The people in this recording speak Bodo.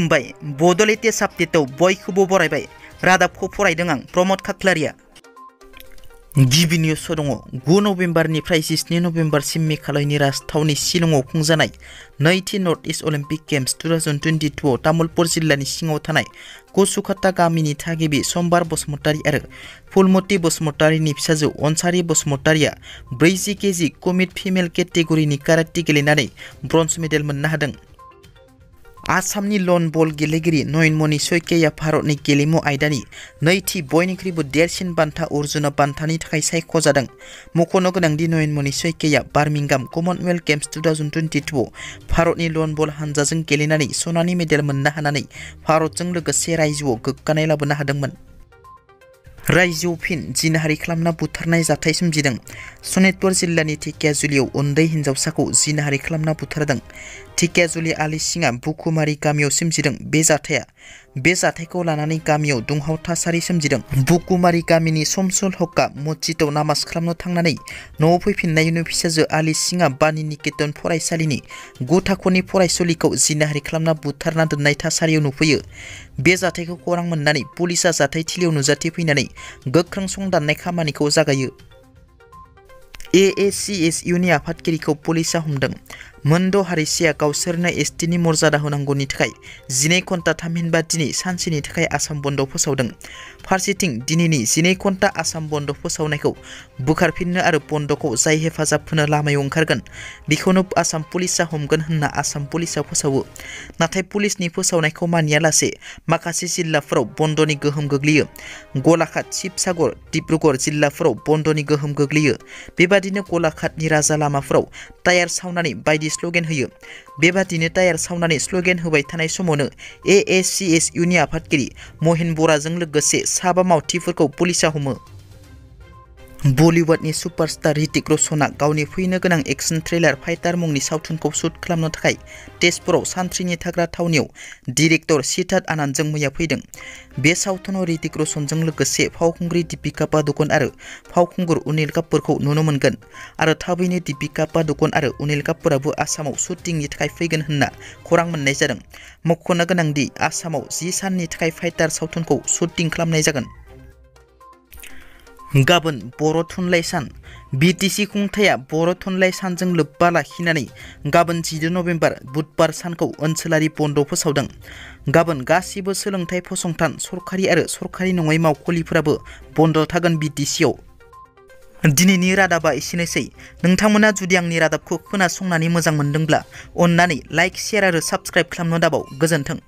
खुलुमबाय बड' लेटेस्ट आपडेटआव बयखौबो बरायबाय रादाबखौ फरायदों आं प्रमद खाख्लारिया गिबि निउस दङ 9 नभेम्बरनिफ्राय 17 नभेम्बरसिम मेघालयनि राजथावनि शिलंआव खुंजानाय नैथि north east Olympic games 2022 Tamulpur जिल्लानि सिङाव थानाय कुसुखाता गामिनि थागिबि सम्बार बसुमतारी आरो फुलमती बसुमतारीनि फिसाजो अनसारी बसुमतारीया 40 केजि कमिट फिमेल केटेगरिनि काराटे गेलेनानै ब्रन्ज मेडेल मोननो हादों। आसामनि लन बल गेलेगिरि नयनमणि सयकिया भारतनि गेलेमु आयदानि नैथि बयनिख्रुइबो देरसिन बान्था अर्जुन बान्थानि थाखाय सायख'जादों। मख'नो गोनांदि नयनमणि सयकिया बार्मिंहाम कमनवेल्थ गेम्स 2022 भारतनि लन बल हानजाजों गेलेनानै सनानि मेडेल मोननो हानानै भारतजों लोगोसे रायजोआव गोग्गानाय लाबोनो हादोंमोन। रायजोआव फिन जिनाहारि खालामना बुथारनाय जाथाय सोमजिदों। सनितपुर जिल्लानि धेकियाजुलियाव उन्दै हिन्जावसाखौ जिनाहारि खालामना बुथारदों। धेकियाजुलि आलिसिङा बुकुमारि गामियाव सोमजिदों बे जाथायखौ लानानै गामियाव दुंहाव थासारि सोमजिदों। बुकुमारि गामिनि समसुल हकआ मस्जिदाव नामाज खालामनो थांनानै न'आव फैफिननायनि फिसाजो आलिसिङा बानि निकेतन फरायसालिनि 9 थाखोनि फरायसुलिखौ जिनाहारि खालामना बुथारना दोननाय थासारियाव नुफैयो। बे जाथायखौ खौरां मोननानै पुलिसा जाथायथिलियाव नुजाथिफैनानै गोख्रों संदाननाय खामानिखौ जागायो। AACSUनि आफादगिरिखौ पुलिसा हमदों। मोनद' हारिसाया गावसोरनो एसटिनि मर्यादा होनांगौनि थाखाय 12 घन्टा थामहिनबा दिनै सानसेनि थाखाय आसाम बन्द फोसावदों। फारसेथिं दिनैनि 12 घन्टा आसाम बन्द फोसावनायखौ बोखारफिननो आरो बन्दखौ जाय हेफाजाब होनो लामायाव ओंखारगोन बेखौनो आसाम पुलिसा हमगोन होनना आसाम पुलिसा फोसावो। नाथाय पुलिसनि फोसावनायखौ मानियालासे माखासे जिल्लाफोराव बन्दनि गोहोम गोग्लैयो। गलाघाट, शिबसागर, डिब्रुगड़ जिल्लाफोराव बन्दनि गोहोम गोग्लैयो। बेबादिनो गलाघाटनि राजा लामाफोराव टायार सावनानै बायदि स्ल'गेन होयो। बेबादिनो टायार सावनानै स्ल'गेन होबाय थानाय समावनो AACSUनि आफादगिरि महिन बराजों लोगोसे 7 मावथिफोरखौ पुलिसा हमो। बलिउडनि सुपारस्टार ऋतिक रशनआ गावनि फैनो गोनां एक्शन थ्रिलार फाइटार मुंनि सावथुनखौ शुट खालामनो थाखाय तेजपुराव सान्थ्रिनि थाग्रा थावनियाव डिरेक्टर सिद्धार्थ आनन्दजों मैया फैदों। बे सावथुनाव ऋतिक रशनजों लोगोसे फावखुंग्रि दीपिका पादुकण आरो फावखुंगुर अनिल कापुरखौ नुनो मोनगोन आरो थाबैनो दीपिका पादुकण आरो अनिल कापुराबो आसामाव शुटिंनि थाखाय फैगोन होनना खौरां मोननाय जादों। मख'नो गोनांदि आसामाव 10 साननि थाखाय फाइटार सावथुनखौ शुटिं खालामनाय जागोन। गाबोन बर' थुनलाइ सान। BTC खुंथाया बर' थुनलाइ सानजों लोब्बा लाखिनानै गाबोन 14 नभेम्बर बुधबार सानखौ ओनसोलारि बन्द फोसावदों। गाबोन गासिबो सोलोंथाइ फसंथान सरखारि आरो सरखारि नङै मावखुलिफोराबो बन्द थागोन BTCआव। दिनैनि रादाबा एसेनोसै। नोंथांमोना जुदि आंनि रादाबखौ खोनासंनानै मोजां मोनदोंब्ला अन्नानै लाइक, शेयार आरो साबस्क्राइब खालामनो दाबाव। गोजोन्थों।